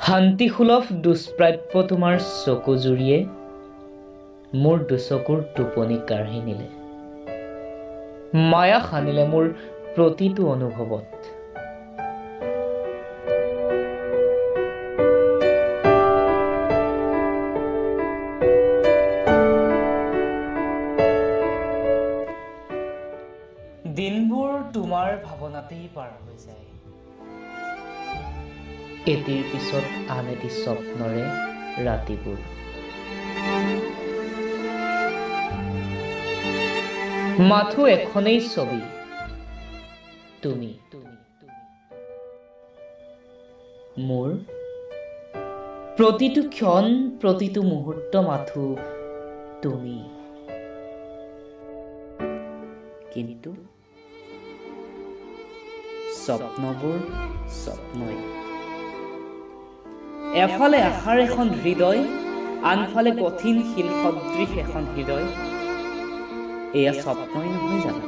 শান্তিসুলভ দুষ্প্ৰাপ্য তোমাৰ চকুযুৰিয়ে মোৰ দুচকুৰ টোপনি কাঢ়ি নিলে, মায়া সানিলে মোৰ প্ৰতিটো অনুভৱত। দিনবোৰ তোমাৰ ভাৱনাতেই পাৰ হৈ যায়, এটিৰ পিছত আন এটি স্বপ্নৰে ৰাতিবোৰ। মাথো এখনেই ছবি, তুমি মোৰ প্ৰতিটো ক্ষণ, প্ৰতিটো মুহূৰ্ত মাথো তুমি। কিন্তু স্বপ্নবোৰ স্বপ্নই। এফালে আশাৰ এখন হৃদয়, আনফালে কঠিন শিল সদৃশ এখন হৃদয়। এয়া স্বপ্নই নহয় জানো?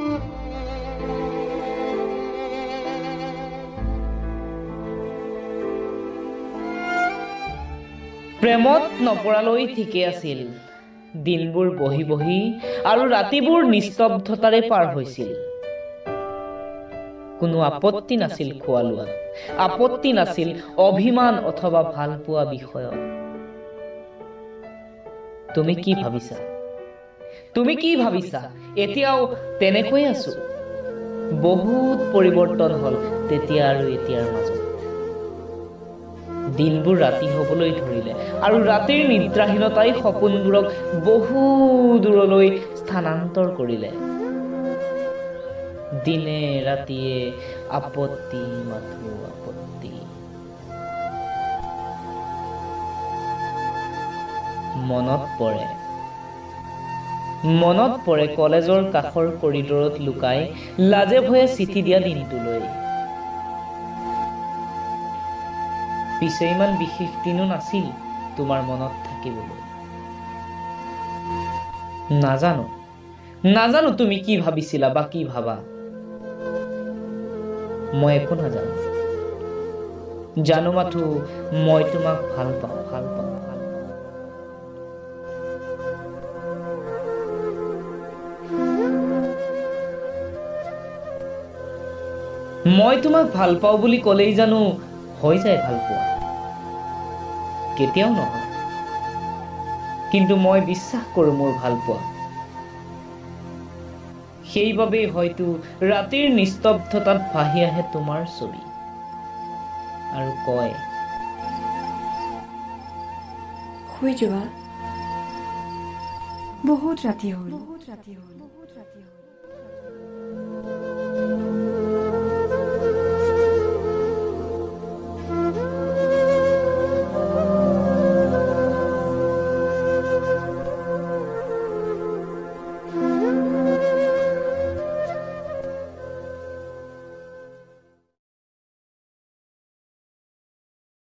প্ৰেমত নপৰালৈ ঠিকে আছিল, দিনবোৰ বহি বহি আৰু ৰাতিবোৰ নিস্তব্ধতাৰে পাৰ হৈছিল। কোনো আপত্তি নাছিল খোৱা লোৱাত, আপত্তি নাছিল অভিমান অথবা ভাল পোৱা বিষয়ত। তুমি কি ভাবিছা? তুমি কি ভাবিছা? এতিয়াও তেনেকৈ আছো। বহুত পৰিৱৰ্তন হ'ল তেতিয়া আৰু এতিয়াৰ মাজত। দিনবোৰ ৰাতি হ'বলৈ ধৰিলে আৰু ৰাতিৰ নিদ্ৰাহীনতাই সপোনবোৰক বহু দূৰলৈ স্থানান্তৰ কৰিলে। দিনে ৰাতিয়ে আপত্তি, মাথো আপত্তি। মনত পৰে, মনত পৰে কলেজৰ কাষৰ কৰিডৰত লুকাই লাজে ভয়ে চিঠি দিয়া দিনটোলৈ। পিছে ইমান বিশেষ দিনো নাছিল তোমাৰ মনত থাকিবলৈ। নাজানো, নাজানো তুমি কি ভাবিছিলা বা কি ভাবা, মই একো নাজানো। জানো মাথো মই তোমাক ভাল পাওঁ, ভাল পাওঁ, ভাল পাওঁ। মই তোমাক ভাল পাওঁ বুলি ক'লেই জানো হৈ যায় ভাল পোৱা? কেতিয়াও নহয়। কিন্তু মই বিশ্বাস কৰোঁ মোৰ ভাল পোৱা। সেইবাবেই হয়তো ৰাতিৰ নিস্তব্ধতাত ভাহি আহে তোমাৰ ছবি আৰু কয়, শুই যোৱা, বহুত ৰাতি হ'ল, বহুত ৰাতি হ'ল, বহুত ৰাতি হ'ল।